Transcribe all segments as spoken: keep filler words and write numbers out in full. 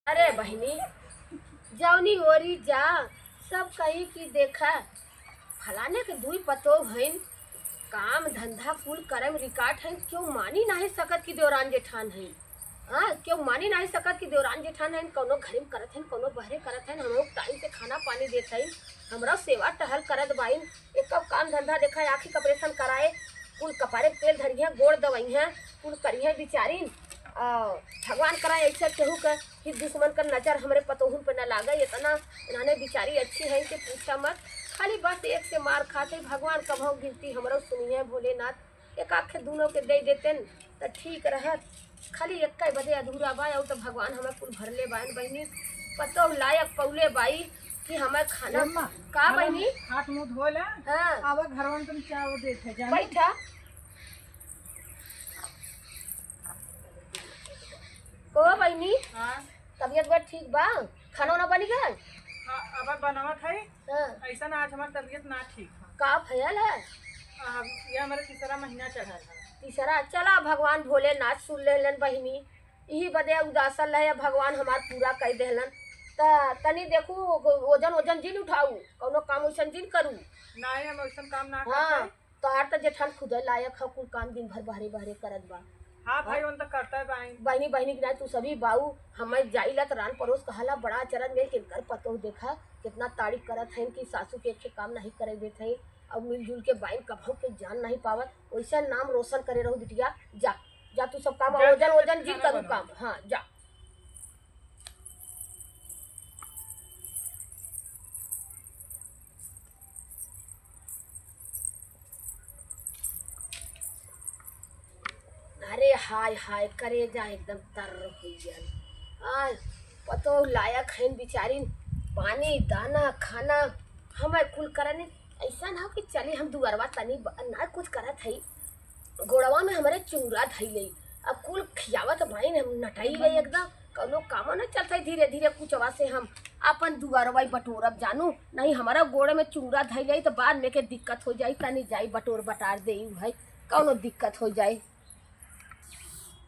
अरे बहिनी, जौनी ओरी जा, सब कही कि देखा, फलाने के दुई पतोह हइन, काम धंधा कुल करे में रिकाट हइन, केहू मानी नाहीं सकत कि देवरान जेठान हइन। हाँ, केहू मानी नाहीं सकत कि देवरान जेठान हइन, कौनो घरे में करत हइन, कौनो बहरे करत हइन, हम लोग टाइम से खाना पानी देत हइन, हमरा सेवा टहल करत बाइन, एको काम धंधा देखा, आँखी के ऑपरेशन कराए, कुल कपारे के तेल धरिहें, गोड़ दबइहें, कुल करिहें बिचारिन। आ, भगवान कराए ऐसे केहू के कि दुश्मन का नजर हमरे पतोहुन पे न लागे। इतना इन्हने बिचारी अच्छी है कि पूछा मत। खाली बस एक से मार खाते, भगवान कबहू गिनती हमरो सुनिहें भोलेनाथ। एक आखे दूनों के दे देतेन त ठीक रहत। खाली एक्कै बदे अधूरा बा, और त भगवान हमें कुल भरले बाइन बहिनी। पतोह लायक पौले बाई कि हमें खाना ए माँ, का खाना बहिनी? हाथ मुंह धो ला। हाँ। आवा घरवा में तुम चाय देत है, जानी? बैठा। को बहिनी? हाँ। तबियत बा ठीक बा? खाना वाना बनी गए? हाँ, अब बनावत है। हाँ। ऐसा ना, आज हमार तबियत ना ठीक है। का भयल है? आ, ये हमारे तीसरा महीना चढ़ल है। तीसरा? चला, भगवान भोलेनाथ सुन लेलन बहिनी, यही बदे उदासल रहे, भगवान हमार पूरा कर देहलन। त तनी देखू, वजन वजन जिन उठाऊ, कौनो काम वैसन जिन करू। नहीं, हम वैसन काम ना हाँ, करते। तोहार त जेठान खुदे लायक ह, कुल काम दिन भर बहरे बहरे करत बा। हाँ भाई, हाँ। उन त करते बाइन। बहिनी, बहिनी की नाई तू सभी बाऊ, हमें जाइला त रान परोस कहाला, बड़ा अचरज में किनकर पतोह देखा, कितना तारीफ करत हैं कि सासू के एक ठे काम नहीं करे देत हैं, और मिलजुल के बाइन कभौ के जान नहीं पावत। वैसे नाम रोशन करे रहू बिटिया, जा, जा तू सब काम, जा, वजन, जा, वजन जी खाना करू बनाओ। काम, हाँ, जा। अरे हाय हाय, करेजा एकदम तर हो गया। आज पतोह लायक हैं बिचारिन, पानी, दाना, खाना, हमें कुल करने। ऐसा ना हो कि चली हम दुअरवा तनी ब-, ना कुछ करत है, गोड़वा में हमरे चूड़ा धइले, अब कुल खियावत बाइन, हम नटाई गई एकदम, कौनो कामो न चलत है। धीरे धीरे कुचवा से हम अपन दुआरवा बटोरब जानू, नहीं हमारा गोड़ में चूड़ा धइले तो बाद में के दिक्कत हो जाई, तनी जाई बटोर बटार दे भाई, कौनो दिक्कत हो जाई।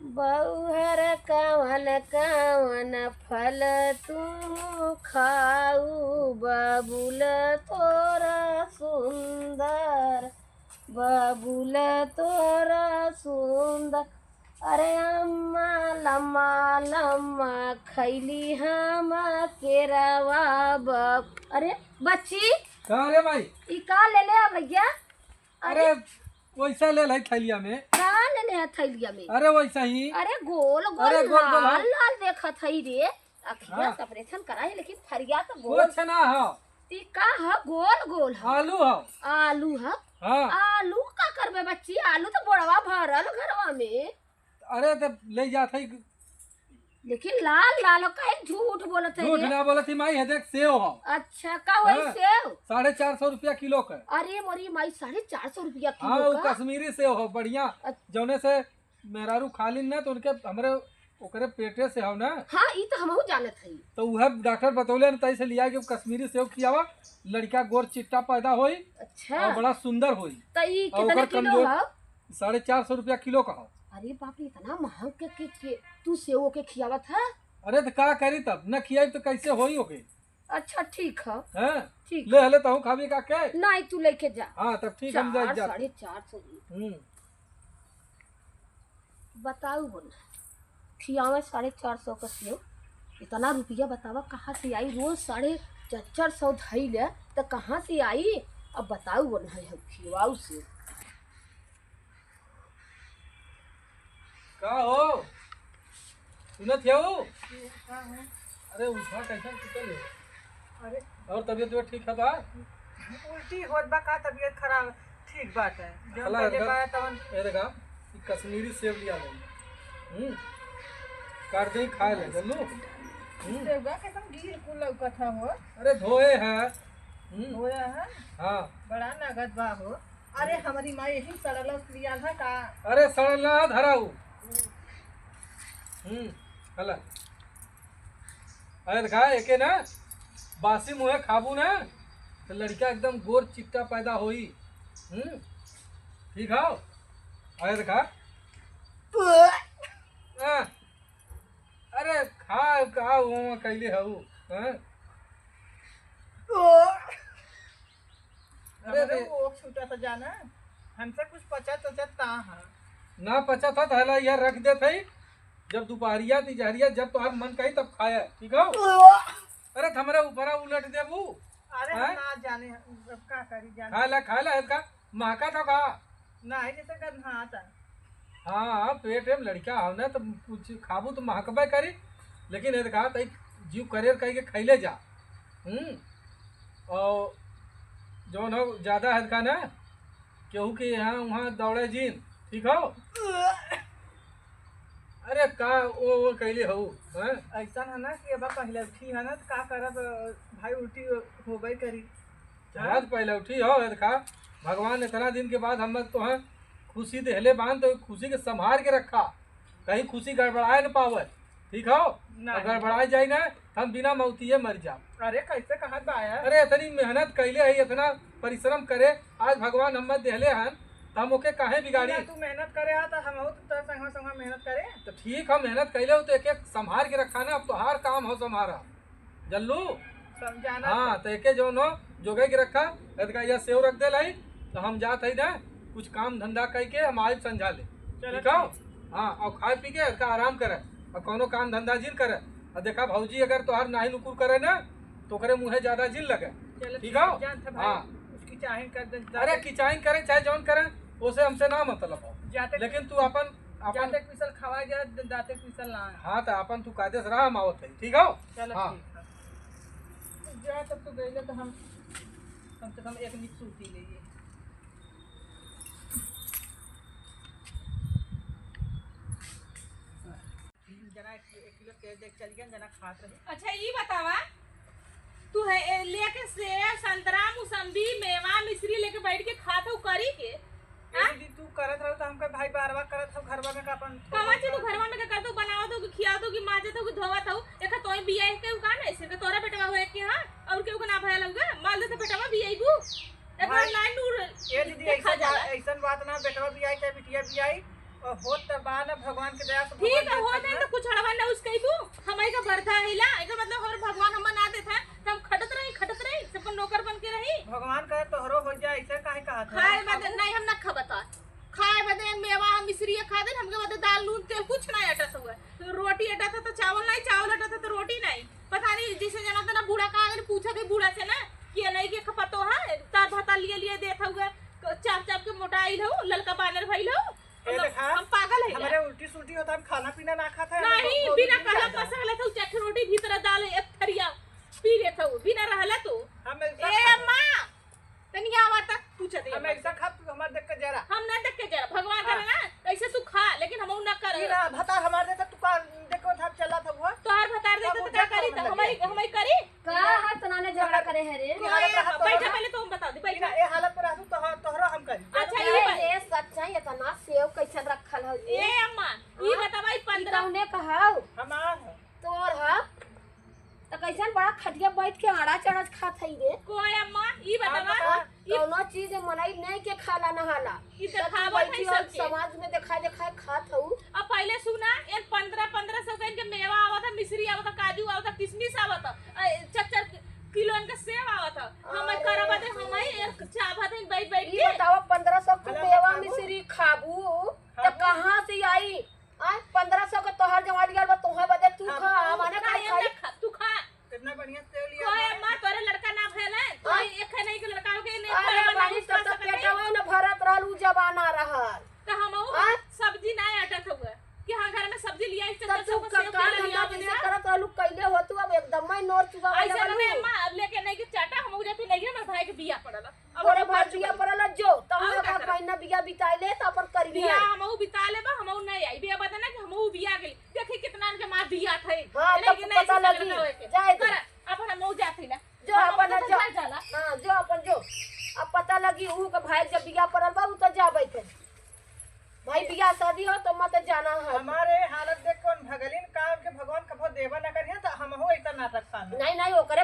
बउहर कवन कवन फल तू खाऊ, बबुल तोरा सुंदर, बबुल तोरा सुंदर। अरे अम्मा लम्मा लम्मा खैली हम केरवा बब-, अरे बच्ची, का रे माई? ई का ले ले आ भैया? अरे, अरे, वैसा ले ले थैलिया में। का ले ले आ थैलिया में? अरे, वैसा ही। अरे, गोल गोल अरे, गोल गोल लाल है। लाल देखत है रे। अखिया हाँ। से ऑपरेशन करा है, लेकिन फरिया तो गोल। कुछ ना हो। ती का ह? गोल गोल ह। आलू ह। आलू ह? हाँ। आलू का करबे बच्ची? आलू तो बोड़वा भरल घरवा में। अरे, तो ले जात है। लेकिन लाल लाल ह, काहे झूठ बोलत है झूठ रे? ना बोलत ही माई, है देख, सेव ह। अच्छा, का वही हाँ। सेव? साढ़े चार सौ रुपया किलो के। अरे मोरी माई, साढ़े चार सौ रुपया किलो हाँ, वो का? कश्मीरी सेव ह, बढ़िया। अच्छा। जौने से मेहरारू खा लीन ना, तो उनके, हमरे, ओकरे पेटे से हो ना। हाँ, ई तो हमहू जानत हई। तो उहे डॉक्टर बतौले न, तैसे लिया कि कश्मीरी सेव खियावा, लड़का गोर चिट्टा पैदा होई अच्छा। और बड़ा सुंदर होई। तो ई और कितना ओकर किलो कमजोर ह? साढ़े चार सौ रुपया किलो का हो। अरे बाप रे, इतना महंग के, के, के तू सेव के खियावत ह? अरे तो का करी तब, न खियाई तो कैसे होई ओके? अच्छा, ठीक ह। हैं? ठीक ले ह। हले तहूँ खाबी का के? नहीं, तू लेके जा। हाँ, तब ठीक, हम जाई चार, जा। साढ़े चार सौ। हम्म। बताऊ हो ना, खियावे साढ़े चार सौ का सेव, इतना रुपया बतावा कहाँ से आई? रोज साढ़े चार, चार सौ धई ले, त कहाँ से आई? अब बताऊ हो ना, है खियाऊ से। का हो? सुनत हऊ? का हो? अरे उठा, कैसन सुतल हो? अरे। और तबियत वबियत ठीक है बा? उल्टी होत बा का, तबियत खराब, ठीक बात है। जौन हला पहले एकदम, बा तवन ए देखा, ई कश्मीरी सेब लिया ले। हम्म। काट दे, खा ले, जानलू? हम्म। सेबवा कैसन गील कुल लौकत है हो? अरे धोए है। हम्म। धोए है? हाँ। बड़ा नगद बा हो। अरे, हमरी माई यही सड़ल लियाल है का? अरे, सड़ल ना धराऊ। हम्म, हला। अरे, देखा, एके ना, बासी मुँहे खाबू ना, तो लड़का एकदम गोर चिट्टा पैदा होई। हम्म, ठीक है? अरे, देखा। हाँ। अरे, का, का वो कैले हऊ, हैं? अरे हमरे रे। वो छूटा था जाना, हमसे कुछ पचत उचत ता है। ना पचत था, थैला यार रख देत है, जब दुपहरिया, तिजहरिया, जब तोहार मन कही तब खाया, ठीक हो? अरे, त हमरे ऊपरा उलट देबू। अरे, हम हैं? ना जाने, अब का करी जाने। खा ला, खा ला, इसका महका तो का? नाही, जैसे गंधाता। हाँ, पेट में लड़का हो ना, तो कुछ खाबू तो महकबे करी, लेकिन ये कहा, तई जीव करेर कह के खैले जा। हम्म, और जौन हो, ज्यादा है का ना, केहू के यहाँ वहाँ दौड़े जीन, ठीक हो? अरे का ओ, ओ कैले हो, हैं? ऐसा है ना कि अब पहले उठी है ना, तो का करब, भाई, उल्टी होबे करी। हाँ? आज पहले उठी हो, ये देखा, भगवान इतना दिन के बाद हम तो हैं खुशी देहले बान, तो खुशी के संभाल के रखा, कहीं खुशी गड़बड़ाए न पावे, ठीक हो? नहीं। और गड़बड़ाए जाई ना, हम बिना मौतिये मर जाब। अरे, कैसे कहत बा यार? अरे, इतनी मेहनत कैले है, इतना परिश्रम करे, आज भगवान हमें देहले हन, त हम ओके काहे बिगाड़ी? बिना तू मेहनत करे हा, त हमहू तो तोर संगवा, संगवा मेहनत करे। तो ठीक है, मेहनत कैले हो तो एक एक संभाल के रखा ना, अब तोहार काम हो संभारा, जल्लू। समझाना हाँ, तो। तो एके जौन हो, जोगाई के रखा, एतका या सेव रख दे लाई, तो हम जात है ना, कुछ काम धंधा कई के हम आइब संझा ले। चलो ठीक हो? ठीक। हाँ, और खाए पी के एतका आराम करे, और कोनो काम धंधा जिन करे। और देखा भौजी अगर तोहार नाही नुकुर करे ना, तो ओकरे मुँहे ज्यादा जिन लगे। चलो ठीक ठीक, हो? जानत है भाई, हाँ। उसकी चाहे कर दे, अरे किचाइन करे चाहे जौन करे, ओसे हमसे ना मतलब हो। जाते लेकिन तू अपन, अपन जाते पीसल खवा जा, दाते पीसल ना। हाँ, तो अपन तू कायदे से रहा, हम आवत है, ठीक हो? चलो हाँ। ठीक है। जा तब तू गइले तो हम कम से कम एक नीक सूती लेइए। जना एक, एक किलो तेल देके चल गया, जना खात रही। अच्छा, ई बतावा, तू है, ए, लेके सेब, संतरा, मुसम्बी, मेवा, मिश्री लेके बैठ के खात हो करी के? ए हाँ? दीदी, तू करत रहो तो हमके भाई बारवा करत हो घरवा में का अपन कमा चे तू घरवा में का करत हो, बनावत हो कि खियावत हो कि माजत हो कि धोवत हो? देखा तोय बिया एक केहू का नहीं, सिर्फ तोरा बेटवा हो एक के, हाँ? और केहू का ना भया लउगा, माल दे तो बेटवा बिया आइबू। देखा भाई, ना नूर ए दीदी, देखा ऐसन जाला। बात, ऐसन बात ना, बेटवा बिया आई चाहे बिटिया बिया आई, और होत त बा ना भगवान के दया से ठीक है, भगवान होत है ना। तो कुछ हड़वा ना उसके तू, हमारे का बर्धा है ला, एकर मतलब हमारे भगवान हम ना देत है, तो हम खटत रही, खटत रही, सब नौकर बन के रही। भगवान करे तोहरो हो जाए, ऐसे काहे कहा था? खाए बदे नहीं, हम ना खबता। खाए बदे मेवा, हम मिश्री खा दे, हमके बदे दाल, नून, तेल कुछ ना अटत हुआ। तो रोटी अटत है तो चावल नहीं, चावल अटत है तो रोटी नहीं। पता नहीं, जैसे जना तना बूढ़ा कहाँ गए, पूछा थे बूढ़ा से ना, कि ये नहीं कि खपतो है, तार भाता लिए लिए देत हुआ, चाप चाप के मोटा आइल हो, ललका बानर भइल हो। ए मतलब, देखा, हम पागल है हमारे क्या? उल्टी सुल्टी होता, हम खाना पीना ना खाता है, हम नहीं, बहुत बिना उल्टी कहला जाता है। पसंद लेता हूँ, चख रोटी भीतर डाल एक थरिया पी लेता हूँ, बिना रहला तो। हम ऐसा ए खाते हैं। अम्मा, तनी आवा तक पूछ दे हम अम्मा ऐसा से। खा, तू हमारे देख के जरा। हम ना देख के जरा, भगवान हाँ। करे ना, ऐसे तू खा, लेकिन हम ना करे। ई ना, भतार हमारे देता, तू का देखो था, चला था वो। तोहार भतार देता तो का करी, तो हमारी, हमारी करी? का हाथ तना ने झगड़ा करे है रे? तू हालत ए, रहा बैठा, तोहरा। पहले तो हम बता दे, बैठा। बिना ए हालत पर रहतू, तोहर-, तोहरो हम करी। अच्छा, अरे, ये बात। ये सच्चा इतना सेव कैसन रखल हो ये? ए अम्मा, ई हाँ? बतावा, ई ई पन्द्रह कौने कहाऊ? हमार है। तोर है? त कैसन बड़ा खटिया बैठ के अड़ाच अड़ाच खात है रे? कोई अम्मा, ई हाँ, बतावा, बतावा। ई कौनो चीज मनई नहीं के खाला नहाला। ई त सब खावत है बैठी और सबके। समाज में देखाए देखाए खात हऊ। अब पहले सुना, एक पन्द्रह, पन्द्रह सौ का इनके मेवा आवत है, मिश्री आवत है, काजू आवत है, किशमिश आवत है, अ, चार चार किलो इनके सेब आवत है। हम अरे, करब दे, हम ही एक चाहत है बैठ बैठ ई के। बताओ, पन्द्रह सौ के भला मेवा बताओ। मिश्री खाबू, हाँ। त कहाँ से आई? आय, पन्द्रह सौ के तोहार जमा लिया बा, तोहे बदे तू हाँ, खा, तू मने खा, खाई, ये खाई। ना खा, तू खा। कितना बढ़िया सेव लिया कोई बा। माँ, तोरे लड़का ना भयल है, तू हाँ। एक है नहीं के लड़का हो के नहीं अरे खाए वाला भाई, नहीं खा तब तक सकत है। पेटवा न भरत रहल, उ जमाना रहल। त हम उ हाँ? सब्जी ना अटत हुआ कि हाँ, घर में सब्जी लिया, इस तब चक्कर तू से का, सेव का के धंधा लिया जैसे बना। करत रहलू, कैले हो तू, अब एकदम मैं नोर चुबावे ऐसे लगलू। ना अम्मा, अब लेके नहीं के चाटा, हम उ जाते नहीं के, हमारे भाई के बिया पड़ल। अब तोरे हम भाई कर बिया चुकल। पड़ल जो, त हम और का का करब? महीना बिया बिताई ले, त अपन करिए। बिया हमहू बिता लेबा, हमहू नहीं आई। बिया बता ना कि हमहू बिया गई। देखी कितना इनके माँ बिया थे। हाँ, इन्हें तब के नहीं पता से लगी। लगा होए के। जाए दे। कर, अपन हमहू जाते ना। जो हमहू अपन तो जा, ना जाला। हाँ, जो अपन जो। अब पता लगी, ऊ के भाई जब बिया पड़ल बा, ऊ तो जा बैठे। भाई बिया शादी हो तो मत जाना है। हमारे हालत देख कौन भगलिन काम के भगवान कभो देवा ना करिए, तो हमहू ऐसा नाटक खाना। नहीं, नहीं, ओकरे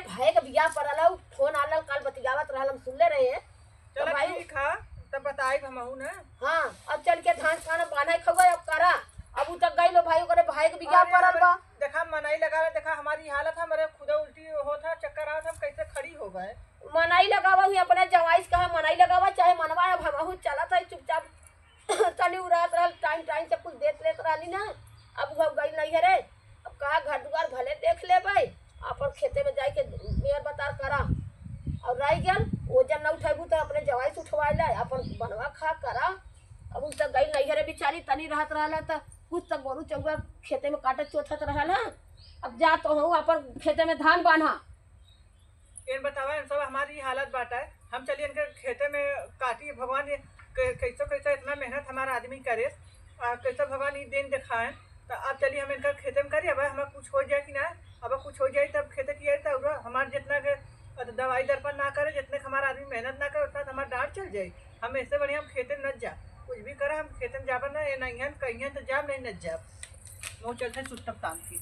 अरे तनी रहत रहला त कुछ त गोरू चउआ खेते में काटत चोथत रहल ह। अब जा तो हूँ अपन खेते में धान बान्हा। एन बतावा, एन सब हमारी हालत बाटा है, हम चली इनके खेते में काटी। भगवान ये कै-, कैसो कैसो इतना मेहनत हमारा आदमी करे, आ, कैसो भगवान ये दिन दिखाए। तो अब चली हम इनका खेते में करी। अब हमारा कुछ हो जाए कि ना, अब कुछ हो जाए तब खेते की आई तो हमार जितना के दवाई दर्पण ना करे, जितने के हमारा आदमी मेहनत ना करे, उतना तो हमारा डांट चल जाए। हम इससे बढ़िया हम खेते में न जा, कुछ भी करा, हम खेते में जाबा ना, ये नहीं है, कहीं है तो जाब, नहीं न जाब। वो चलते चुटप तान के।